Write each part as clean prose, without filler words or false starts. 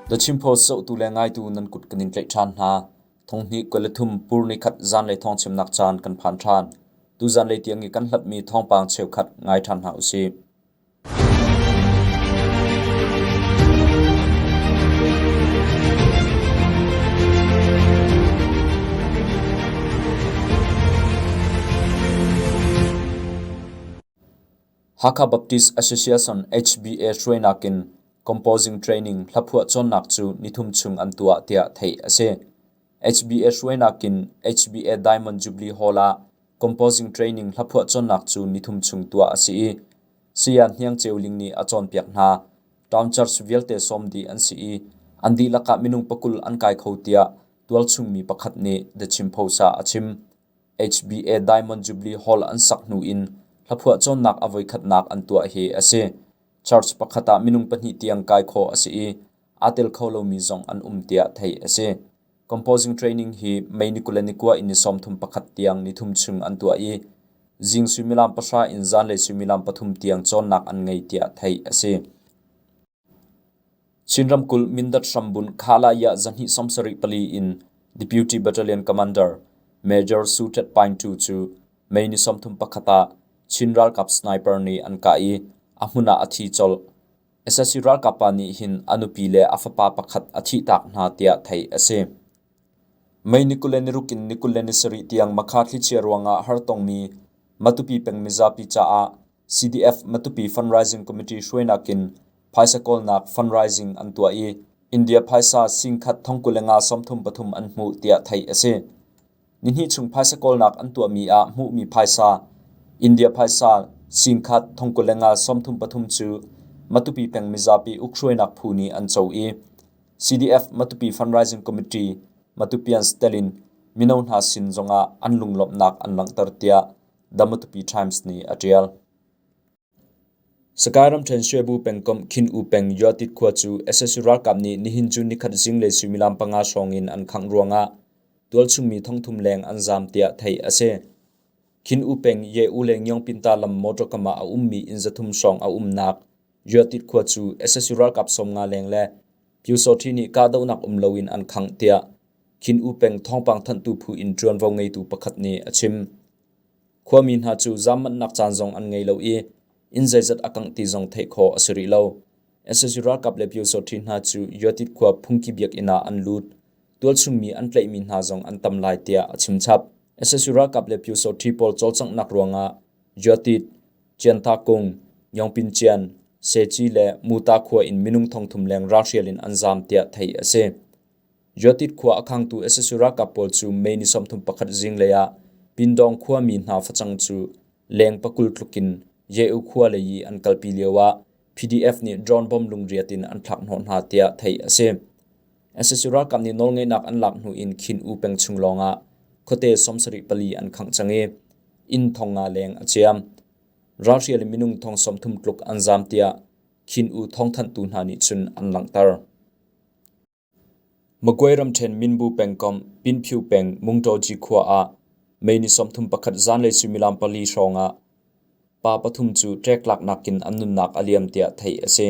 The Chin Post zohtu le ngaitu nan kut kan in tlaih ṭhan hna. Thonghnih 23 pur nikhat zanlei thawngchimnak caan kan phan ṭhan. Tu zanlei tiang i kan hlatmi thawngpang cheukhat ngai ṭhan hna usih. Hakha Baptist Association HBA hruainak in Composing Training hlaphuah cawnnak cu nithum chung an tuah tiah theih a si. HBA hruainak in HBA Diamond Jubilee Hall ah Composing Training hlaphuah cawnnak cu nithum chung tuah a si i Saya Hniang Ceu Ling nih a cawnpiak hna. Town Church vialte sawm dih an si i an dihlak ah minung pakul an kai kho tiah tualchung mi pakhat nih The Chin Post ah a chim. HBA Diamond Jubilee Hall an sak hnu in hlaphuah cawnnak a voikhatnak an tuah hi a si. Church pakhat ah minung pahnih tiang kai khawh a si i aa tel kho lomi zong an um tiah theih a si. Composing training hi May ni 21 in ni 31 tiang nithum chung an tuah i zing suimilam pahra in zanlei suimilam pathum tiang cawnnak an ngei tiah theih a si. Chin ramkulh Mindat hrambunh Khalaya zahnih sawmsarih pali in Deputy Battalion Commander Major Su Htet Paing Tu cu May ni 31 ah Chin ralkap sniper nih an kah i a hmun ah a thi colh. Sac ralkap pa nih hin a nupi le a fapa pakhat a thihtak hna tiah theih a si. May ni 26 in ni 27 tiang Makha thlichia ruangah hartongmi Matupi peng mizapi caah CDF Matupi Fundraising Committee hruainak in phaisa kawlnak fundraising an tuah i India phaisa singkhat thong 25 33 an hmuh tiah theih a si. Nihnih chung phaisa kawlnak an tuahmi ah hmuhmi phaisa India phaisa singkhat thong 25 33 cu Matupi peng mizapi ukhruainak phu nih an co i CDF Matupi Fundraising Committee Matupians telin mino hna sin zongah an lunglawmhnak an langhter tiah The Matupi Times nih a ṭial. Sagaing ramṭhen Shwebu pengkomh Khin U peng Yuatit khua cu sac ralkap nih nihin cu nikhat zinglei suimilam panga hrawng in an khangh ruangah tualchungmi thongthum leng an zaam tiah theih a si. Khin U peng Ye U le Ngyongpinta lam motor kam ah a ummi inn zathum hrawng a umnak Yuatit khua cu sac ralkap 50 leng le Pyusawṭhi nih kahdohnak um loin an khangh tiah Khin U peng thawngpang thanhtu phu in ṭuanvo ngeitu pakhat nih a chim. Khuami hna cu zaammanhnak caan zong an ngei lo i inn zeizat a kangh ti zong theih khawh a si rih lo. Sac ralkap le Pyusawṭhi hna cu Yuatit khua phungki biakinn ah an lut. Tualchungmi an tlaihmi hna zong an tam lai tiah a chim chap. Sac ralkap le Pyusawṭhi pawl cawlcanghnak ruangah Yuatit, Ciantakung, Yongpincian, Seci le Muta khua in minung thongthum leng ralhrial in an zaam tiah theih a si. Yotit khua a khangtu sac ralkap pawl cu May ni 31 zinglei ah Pindawng khuami hna facang cu leng pakul tluk in Ye-U khua lei i an kalpi lio ah PDF nih drone bomb lungriat in an thlak hnawh hna tiah theih a si. Sac ralkap nih nawlngeihnak an lak hnu in Khin U peng chung lawng ah khuate 74 an khangh cang i inn thong nga leng a ciam. Ralhrial in minung thong 30 tluk an zaam tiah Khin U thawngthanhtu hna nih cun an langhter. Magway ramṭhen Minbu pengkomh Pinphiu peng Mungṭawgyi khua ah May ni 31 zanlei suimilam pali hrawngah pa pathum cu ṭek tlaknak in an nunnak a liam tiah theih a si.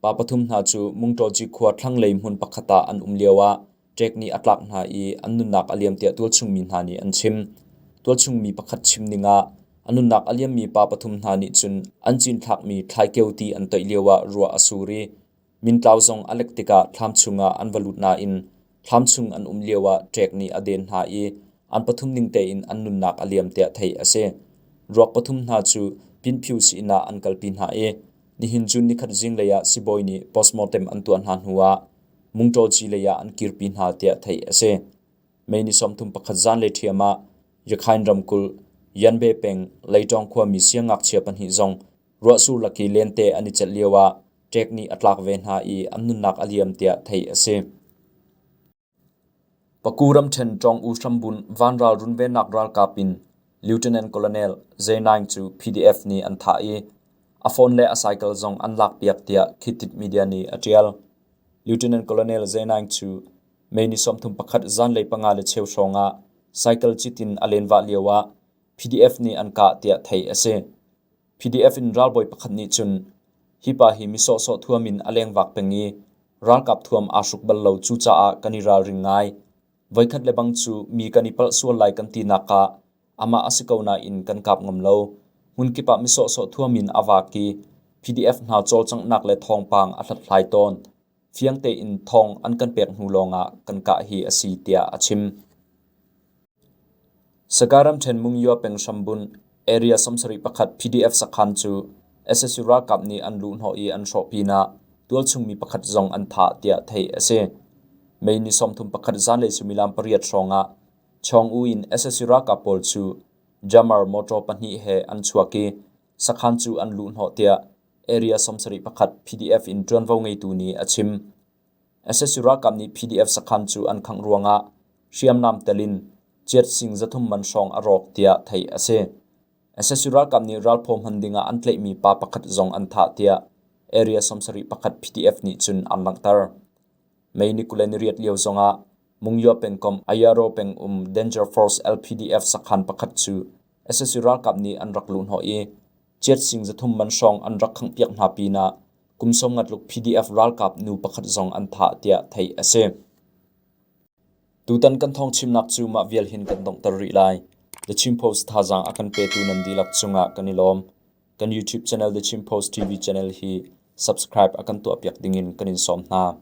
Pa pathum hna cu Mungṭawgyi khua thlanglei hmun pakhat ah an um lioah ṭek nih a tlak hna i an nunnak a liam tiah tualchung mi hna nih an chim. Tualchung mi pakhat chim ning ah a nunnak a liammi pa pathum hna nih cun an cinthlakmi thlaikeo ti an toih lioah ruah a sur i Mintlau zong a lek tikah thlam chungah an va lut nain thlam chung an um lioah ṭek nih a den hna i an pathum ning tein an nunnak a liam tiah theih a si. Ruak pathum hna cu Pinphiu sii-inn ah an kalpi hna i nihin June nikhat zinglei ah sibawi nih postmortem an tuah hna hnuah Mungṭawci lei ah an kirpi hna tiah theih a si. May ni 31 zanlei ṭhiam ah Yakhain ramkulh Yanbe peng Leitawng khuami siangngakchia pahnih zong ruahsur lak i lente an i celh lioah ṭek nih a tlak ve hna i an nunnak a liam tiah theih a si. Paku ramṭhen Ṭawng U hrambunh vanral runvennak ralkap in Lieutenant Colonel Zay Naing cu PDF nih an thah i a phone le a cycle zong an lakpiak tiah Khit Media nih a ṭial. Lieutenant Colonel Zay Naing cu May ni 31 zanlei panga le cheu hrawng ah cycle cit in a lenvah lioah PDF nih an kah tiah theih a si. PDF in ralbawi pakhat nih cun hi pa hi mi sawhsawh thuam in a lengvak peng i Ralkap thuam aa hruk bal lo cucaah kan i ralring ngai. Voikhat le bang cu mi kan i palh sual lai kan tinak ah amah a si ko nain kan kap ngam lo. Hmunkip ah mi sawhsawh thuam in a vak i PDF hna cawlcanghnak le thawngpang a hlathlai tawn. Fiang tein thawng an kan pek hnu lawngah kan kah hi a si tiah a chim. Sagaing ramṭhen Mungyo peng hrambunh Area 71 PDF sakhan cu sac ralkap nih an luhhnawh i an hrawh pinah tualchung mi pakhat zong an thah tiah theih a si. May ni 31 zanlei suimilam pariat hrawngah Chawng-U in sac ralkap pawl cu Jammer motor pahnih he an chuak i sakhan cu an luhhnawh tiah Area 71 PDF in ṭuanvo ngeitu nih a chim. Sac ralkap nih PDF sakhan cu an khangh ruangah hriamnam tel in ciat sing 300 man hrawng a rawk tiah theih a si. Sac ralkap nih ralphaw hman dingah an tlaihmi pa pakhat zong an thah tiah Area 71 PDF nih cun an langhter. May ni 28 lio zongah Mungyo pengkomh Ayaro pengum Danger Force LPDF sakhan pakhat cu sac ralkap nih an rak luhhnawh i ciat sing 300 man hrawng an rak khanghpiak hna pinah kum 50 tluk PDF ralkap nu pakhat zong an thah tiah theih a si. Tutan kan thawng chimnak cu mah vial hin kan donghter rih lai. The Chin Post thazaang a kan petu nan dihlak cungah kan i lawm. Kan YouTube channel The Chin Post TV channel hi subscribe a kan tuahpiak dingin kan in sawm hna.